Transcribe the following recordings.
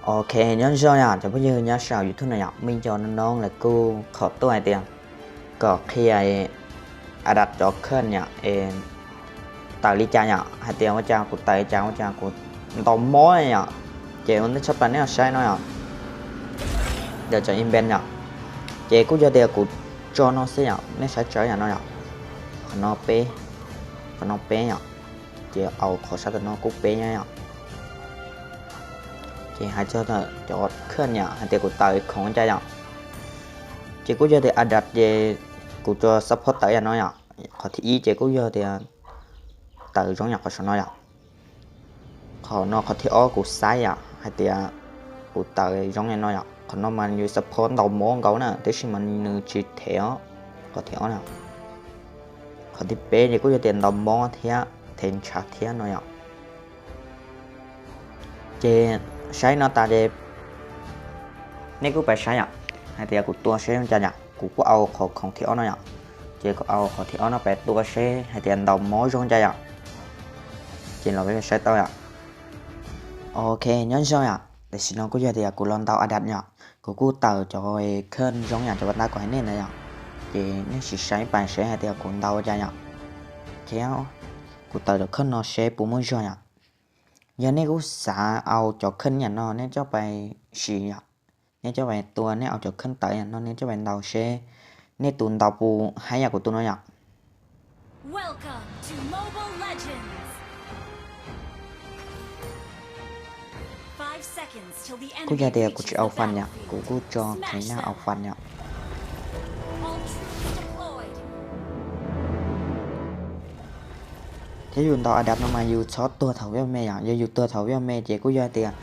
Ok, nyob zoo yom cov phooj ywg nyob saum YouTube no yom, muaj ib co noob noob lawv kuj qhov tuaj hais tias kom qhia Adas cov khawj yom es tawm li cas yom, hais tias ua cas kuv tawm li cas ua cas kuv ntau mob yom. Ces ua ntej tshaj plaws nej ho saib no yom, ntawm cov inven yom, ces kuj yog tias kuv tso no xwb yom, nej saib tsawv yom no yom, qhov no peb, qhov no peb yom, ces au qhov sab tom no kuj peb nyob yom. Ces hais txog cov khawj yom hais tias kuv tawm khoom cas yom, ces kuj yog tias Adas ces kuv tso support tawm yom no yom. Qhov thib ib ces kuj yog tias tawm zoo yom, qhov saum no yom. Qhov no qhov thib ob kuv xaiv yom hais tias kuv tawm zoo li no yom, qhov no mas yus support ntau mob nkaus na, tab sis mas nws tsis them os. Qhov thib ob na, qhov thib peb ces kuj yog tias ntau mob thiab them ntshav thiab no yom. Ces saib no tas ces nej kuj pais saib yom, hais tias kuv tua seb zoo cas yom, kuv kuj au qhov khoom thib ob no yom. Ces kuv au qhov thib ob no pais tua seb hais tias ntau mob zoo cas yom. Ces los peb saib tau yom. Ok, nyob zoo yom, tam sim no kuj yog tias kuv los ntau Adas yom, kuv kuj tawm cov khawj zoo yom, cov pas ntawd kuv hais nej ntawd yom. Ces nej sim saib pais seb hais tias kuv ntau cas yom, thiab kuv tawm cov khawj no seb puas muaj zog yom. Yog nej kuj xav au cov khawj yam no nej coj pais sim yom, nej coj pais tua, nej au cov khawj tawm yam no nej coj pais ntau seb nej tus ntau puas haib yam kuv tus no yom. Kuj yog tias kuv tsis au fas yom, kuv kuj tso qhia nag au fas yom. Thiab yus ntau Adas no mas yus txhob tuag thaum vij me yom, yog yus tuag thaum vij me ces kuj yog tias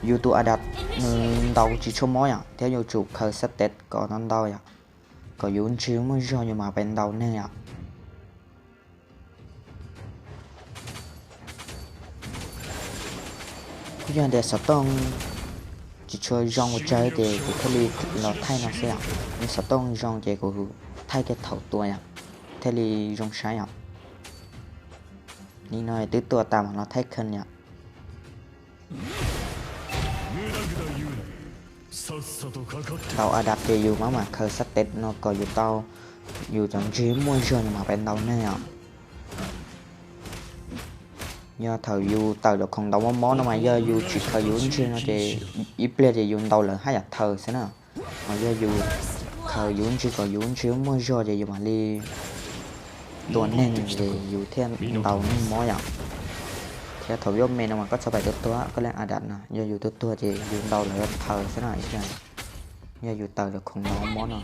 yus tus Adas nws ntau tsis tshua mob yom, thiab yus tsum khaws sab tes kom ntau ntau yom, kom yus ntsig muaj zog yus mam pais ntau neeg yom. Kuj yog tias xov tooj tsis tshua zoo ua tsawg ces kuv thiaj li los thaij no xwb yom, nws xov tooj zoo ces kuv thaij kiag thaum tua yom, thiaj li zoo saib yom. Nim no twb tua tas mam los thaij khawj yom. Ntau Adas ces yus mam mam khaws sab tes no kom yus tau, yus cov ntsig muaj zog yus mam pais ntau neeg yom. Yog thaum yus tawm cov khoom ntau mob mob no mas yog yus tsis khaws yus lub ntsig no ces ib pliag ces yus ntau lawv haj yam thaws xwb na. Mas yog yus khaws yus lub ntsig kom yus lub ntsig muaj zog ces yus mam li tua neeg ces yus thiaj ntau neeg mob yom. Thiab thaum vij me no mas koj txhob pais tuag tuag, koj leej Adas no yog yus tuag tuag ces yus ntau lawv thaws xwb na ib pliag. Yog yus tawm cov khoom ntau mob no.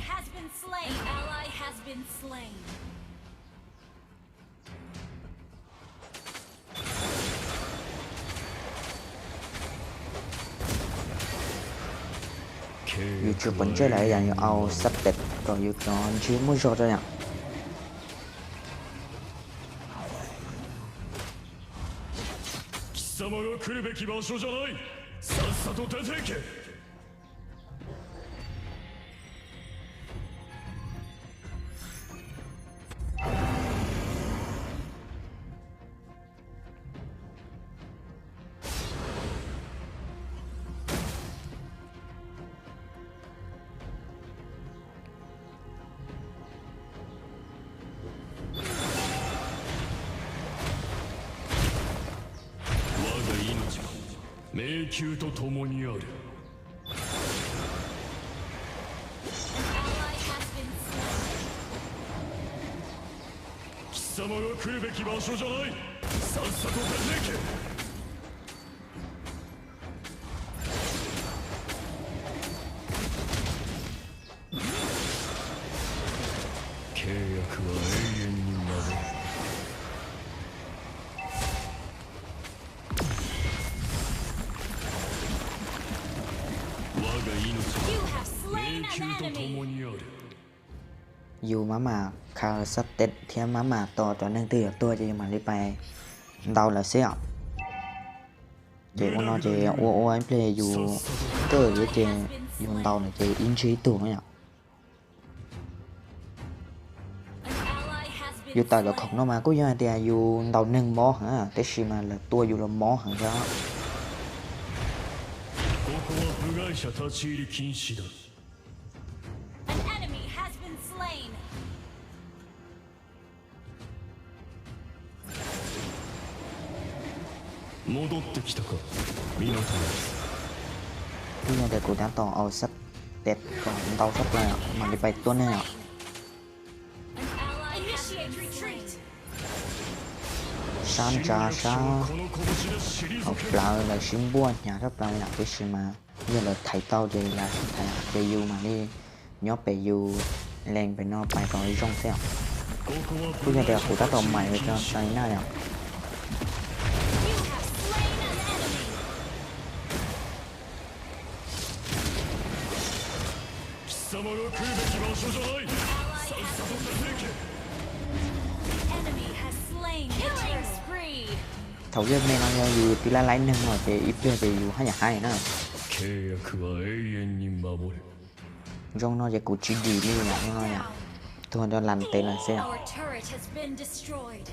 Yus tsum quav ntsej lawm yom, yus au sab tes kom yus cov ntsig muaj zog rau yom. Yus maj mam khaws sab tes thiab maj mam tos cov neeg twg yuav tuag ces yus mam li pais ntau lawm xwb os. Ces ua no ces ua ua ib pliag yus kawj ces yus ntau lawm ces ib ntsig ib tug yom. Yus tawm cov khoom no mas kuj yog hais tias yus ntau neeg mob heev, tab sis mas lawv tua yus los mob heev thiab. ここは部外者立ち入り禁止だ。 An enemy has been slain. 戻ってきたか、ミノタウロス。 Kuj yog tias kuv tab tom ua sab tes kom ntau sab plaws, mam li pais tua neeg os. An ally has been slain. Sab ntsa sab hauv plawv lawv sib npuaj hnyav sab plaws yom, tiam sis mas yog lawv thaiv tau ces lawv sib thaiv, ces yus mam li nyob pem yus lees pem no pais kom zoo xwb os. Kuj yog tias kuv tab tom mais ua tso sai na yom. 貴様が来るべき場所じゃない。 An ally has been slain. Enemy has slain. Killing spree. Thaum ywj me no yog yus twb laib laib neeg no ces ib pliag ces yus haj yam haib na. 契約は永遠に守る。 Zoo no ces kuv tsis dim li yom, zoo no yom. Tuag rau las ntev lawm xwb yom. Our turret has been destroyed.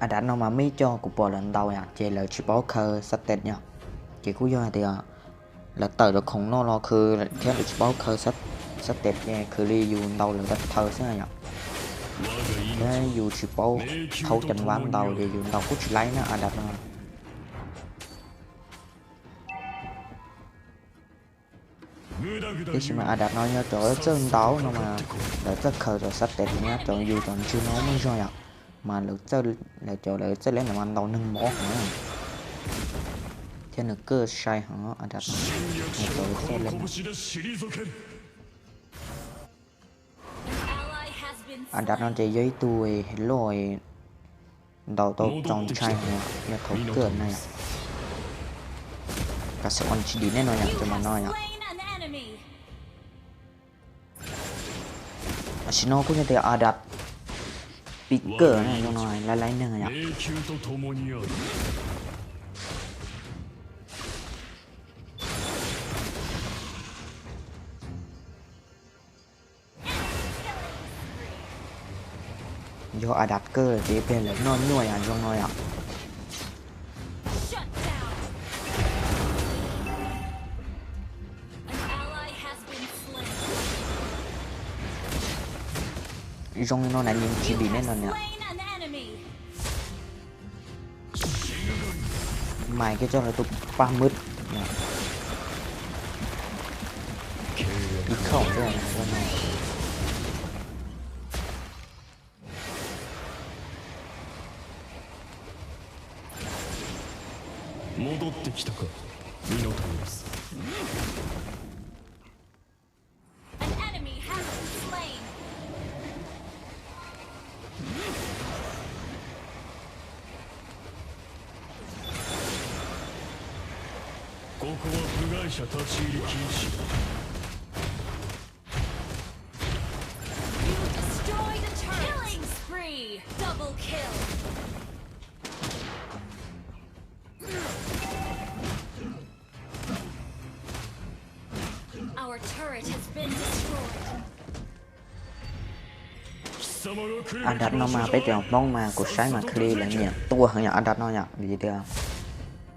Adas no mas muaj ib co kuv pom lawv ntaus yom, ces lawv tsis paub khaws sab tes yom. Ces kuj yog hais tias lawv tawm rau khoom noj los khwv thiab lawv tsis paub khaws sab tes, ces khwv li yus ntaus lawv tawm thaw xwb yom. Thiab yus tsis paub thaub cam vab ntaus ces yus ntaus kuj tsis laib na Adas no. Tiam sis mas Adas no yog cov txawj ntaus no mas lawv txawj khaws cov sab tes thiab cov yus cov ntswg no muaj zog yom. Mas lawv, lawv cov lawv txawj leb ntawd mas ntaus neeg mob heev na. Thiab nws kaj sai heev Adas no, nws cov txawj leb ntawd. Adas no ces yog ib tug hluas ntaus tau txaus ntshai heev yog thaum kaj na yom. Kav xwm ua tsis dim nej no yom, cov mas no yom. Tam sim no kuj yog tias Adas pib kaj na, zoo no laib laib neeg yom. Yog Adas kaj ces ib pliag lawv noj nyuaj yom, zoo no yom. Zoo li no na, yeej tsis dim nej no na. Maiv kiag coj lawv tus paj mub ib khoom xwb. An enemy has been slain. ここは部外者立ち入り禁止だ。 You destroyed a turret. Killing spree. Double kill. Our turret has been destroyed. Adas no mas peb cov Hmoob mas kuv saib mas kha li lawv nyiam tua heev yom, Adas no yom, vim tias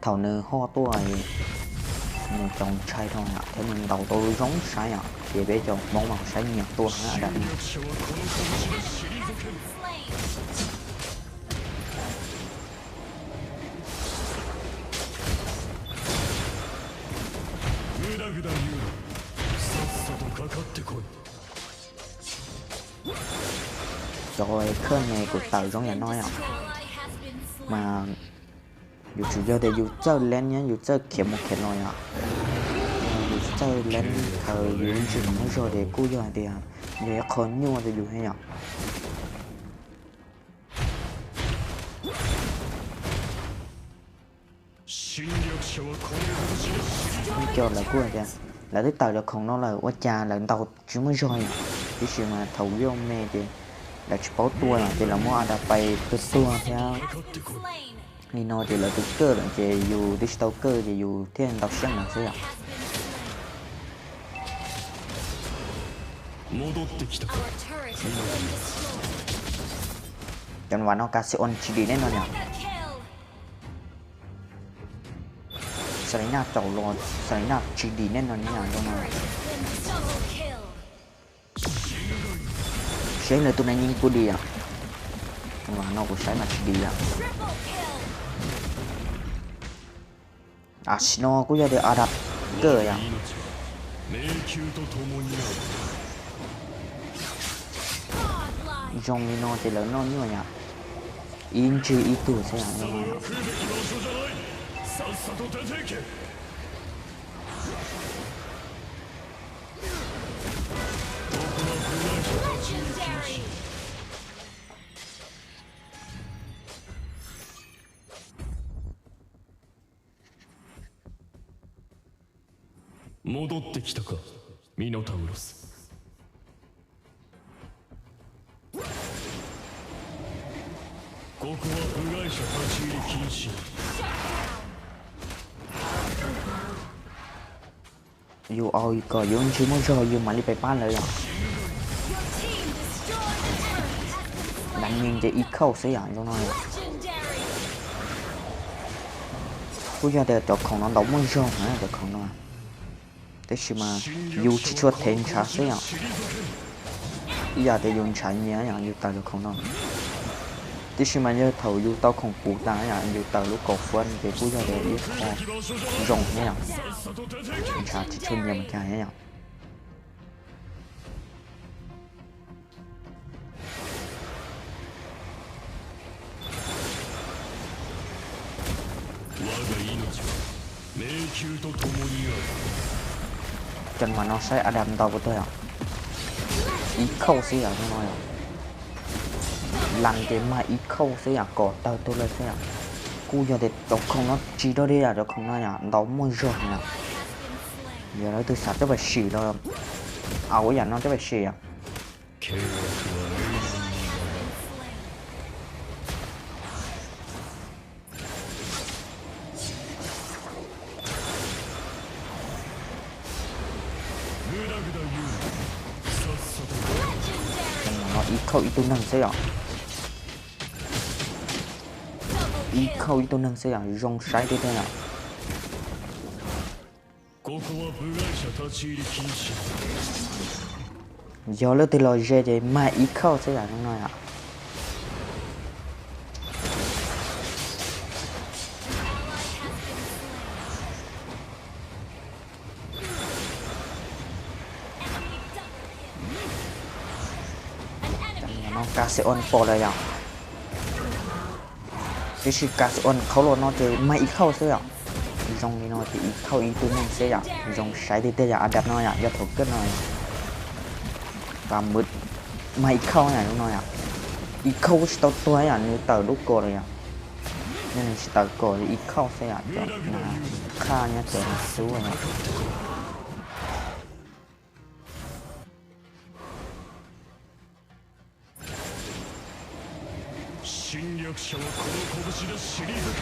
thaum nws hoj tuaj nws txaus ntshai dhau yom, thiab nws ntaus tau zoo saib yom, ces peb cov Hmoob mas kuv saib nyiam tua heev Adas no. Cov khawb ne kuv tawm zoo yam no yom, mas yus tsuas yog tias yus txawj leeb thiab yus txawj khiav mus khiav los yom. Yus txawj leeb khaws yus lub ntsej muag muaj zog ces kuj yog hais tias yog ib qho nyuaj rau yus thiab yom. Muaj cov lawv kuj hais tias lawv twb tawm cov khoom no lawm ua cas lawv ntaus tsis muaj zog yom, tiam sis mas thaum yoj me ces lawv tsis paub tua ces lawv muab Adas pais tuag tuag thiab. Li no ces lawv tus kaj lawm ces yus twb tsis tau kaj ces yus thiaj ntaus siab ntawd xwb yom. Cov vam no kas xi on tsis dim nej no niam. Xas li naj caum los xas li naj tsis dim nej no niam zoo no. Seb lawv tus neeg yeej kuj dim yom. Cov vam no kuv saib mas tsis dim yom. Tam sim no kuj yog tias Adas kawg yom. Zoo li no ces lawv noj nyuaj yom. Ib ntsig ib tug xwb yom. Yus ua kom yus ntsig muaj zog yus mam li pab lawv yom. Dav nyeeg ces ib khauj xwb yom zoo no yom. Kuj yog tias cov khoom no ntau muaj zog na cov khoom no. Tab sis mas yus tsis tshua thev ntshav xwb yom. Ib yam tias yus ntshav nyias yom yus taws cov khoom no. Tab sis mas yog thaum yus tau khoom puv tas yom yus taws lub kaus fuab ces kuj yog tias ib qho zoo thiab yom. Ntshav tsis tshua nyias mas cas thiab yom. Cov vam no saib Adas ntau puas tuag yom. Ib khauj xwb yom no yom. Las ces mag ib khauj xwb yom kom tawg tuag lawm xwb yom. Kuj yog tias cov khoom no tsis dog dig yom cov khoom no yom ntau muaj zog yom. Yog leej twg xav coj pais sim los au yam no coj pais sim yom. Ib khauj ib tug neeg xwb yom. Ib khauj ib tug neeg xwb yom zoo saib tiag tiag yom. Yog leej twg los ze ces mag ib khauj xwb yom zoo no yom. Cov vam no kas xi on pom lawm yom. Tiam sis kas xi on qhauv los no ces mag ib khauj xwb yom. Zoo li no ces ib khauj ib tug neeg xwb yom zoo saib tiag tiag yom Adas no yom yog thaum kawg no. Pam mw mag ib khauj yom zoo no yom. Ib khauj tsis tau tuag yom nws tawm lub kaus lawm yom. Yog nws tsis tawm kaus ib khauj xwb yom cov qhaj nyob cov xub yom.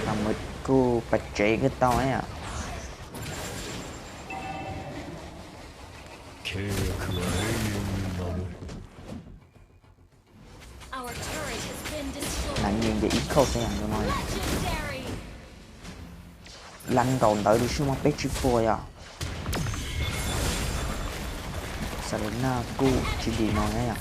Pam mw kuj pab tsev kawg tau yom. Nas nyeeg ces ib khauj xwb yom zoo no. Lab nkaus ntawd li sib muaj peb tsib puas yom. Selena kuj tsis dim no thiab yom.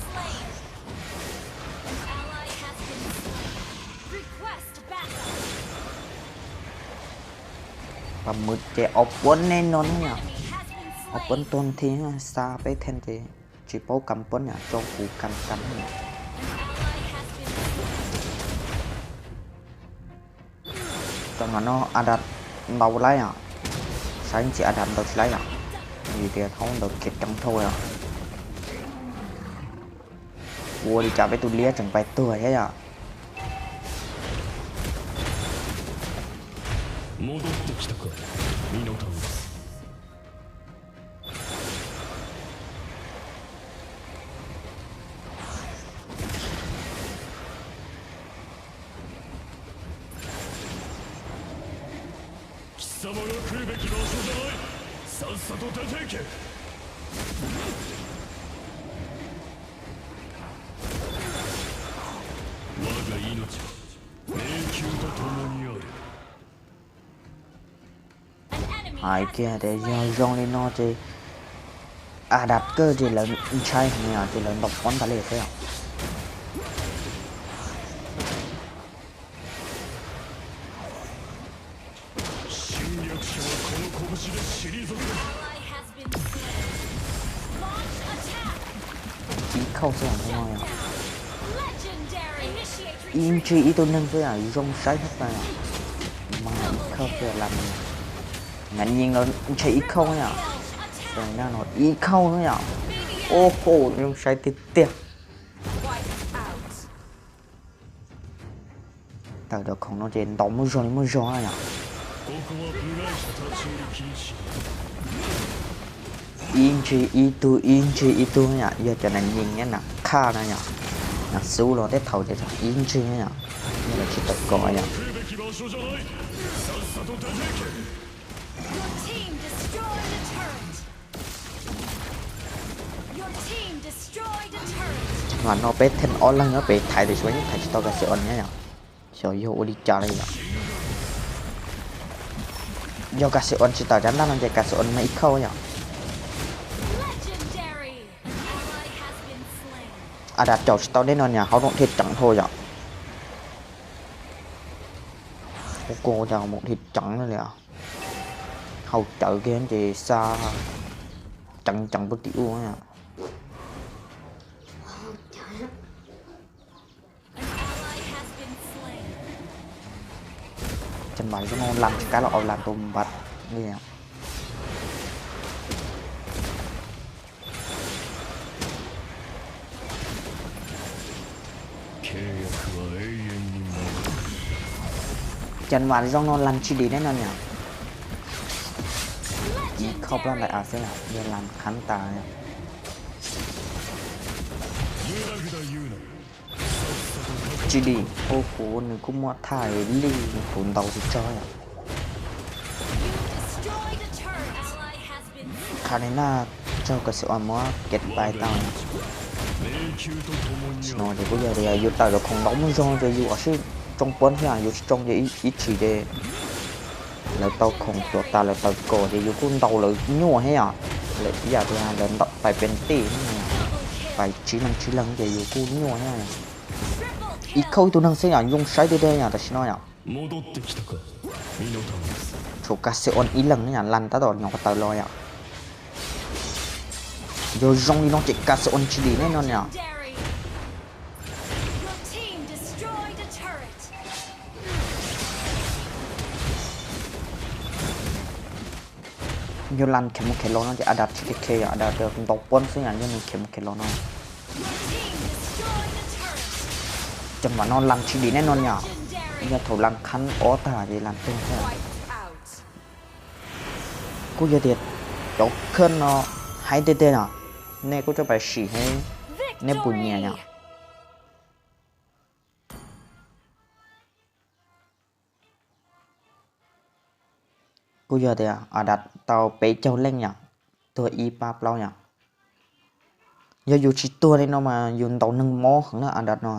Pam mw ces ob puab nej no thiab yom. Ob puab tuag thiab xa peb theej ces tsis paub kam puab yom tso kuv kam kam. Cov vam no Adas ntaus laib yom. Saib ntxim Adas ntaus tsis laib yom. Vim tias thaub ntawd khiav ceev dhau yom. Ua li cas peb tus liab tseem pais tuag thiab yom. Hais kiag tias yog zoo li no ces Adas kawg ces lawv ntshai heev os, ces lawv ntaus pob ntag li xwb os. Ib khauj xwb os, ib ntsis ib tug neeg xwb os, zoo saib heev os. Mas ib khauj xwb os, las nab yees los ntshe ib khauj yom. Ib khauj xwb yom. Ua ho zoo saib tiag tiag. Tawm cov khoom no ces ntaus muaj zog li muaj zog na yom. Ib ntsis ib tug ib ntsis ib tug yom, yog cov nas yees nab nas qhaj na yom. Nas xub los tej thaum ces ib ntsis yom, yog lawv tsis tawm kom yom. Mas no peb theem ob leeg nyob pem thaiv tiam sis yeej thaiv tsis tau Ka Xi Os na yom. Xyov yog ua li cas li yom. Yog Ka Xi Os tsis tawm cov ntaj no ces Ka Xi Os mas ib khauj yom. Adas caum tsis tau nej no niam, hauv nroom dhia ceev dhau yom. Ua kuv cas mus dhia ceev li os. Haus cawv kiag ces xa ceev ceev puag tim ub. Cov npam zoo no las tsis kav los aus las tus npam li. Cov npam zoo no las tsis dim neb no niam. Ib khauj plab ntais av xwb yog las qhab tas. Tsis dim, ua kuv nws kuj muaj thaj li kuv ntaus tsis tsog yom. Qha li na, raug Ka Xi Os muab kev pais tau. Tsis no ces kuj yog tias yus tawm cov khoom ntaus muaj zog ces yus am sib tsoo puab thiab, yus tsis tsoo ces ib tshim ces lawv tau khoom tuav tas lawv tawm kom ces yus kuj ntaus lawv nyuaj thiab yom. Lawv ib yam tias lawv ntaus pais pes tij, pais tsib leeg tsib leeg ces yus kuj nyuaj thiab. Ib khauj ib tug neeg xwb yom, zoo saib tiag tiag yom tam sim no yom. Tshuav Ka Xi Os ib leeg yom, las tab tom nyuam qhuav tawm los yom. Yog zoo li no ces Ka Xi Os tsis dim neb no niam. Yog las khiav mus khiav los no ces Adas tsis khe khe yom, Adas ntaus puab xwb yom, yog nws khiav mus khiav los no. Cov npam no las tsis dim neb no niam, yog thaum las qhab ob tag ces las tuag thiab. Kuj yog tias cov khawj no haib tiag tiag yom, nej kuj coj pais sim seb nej puas nyiam yom. Kuj yog tias Adas tau peb caug leej yom, tuag ib pab plaub yom. Yog yus tsis tuag li no mas yus ntaus neeg mob heev na Adas no.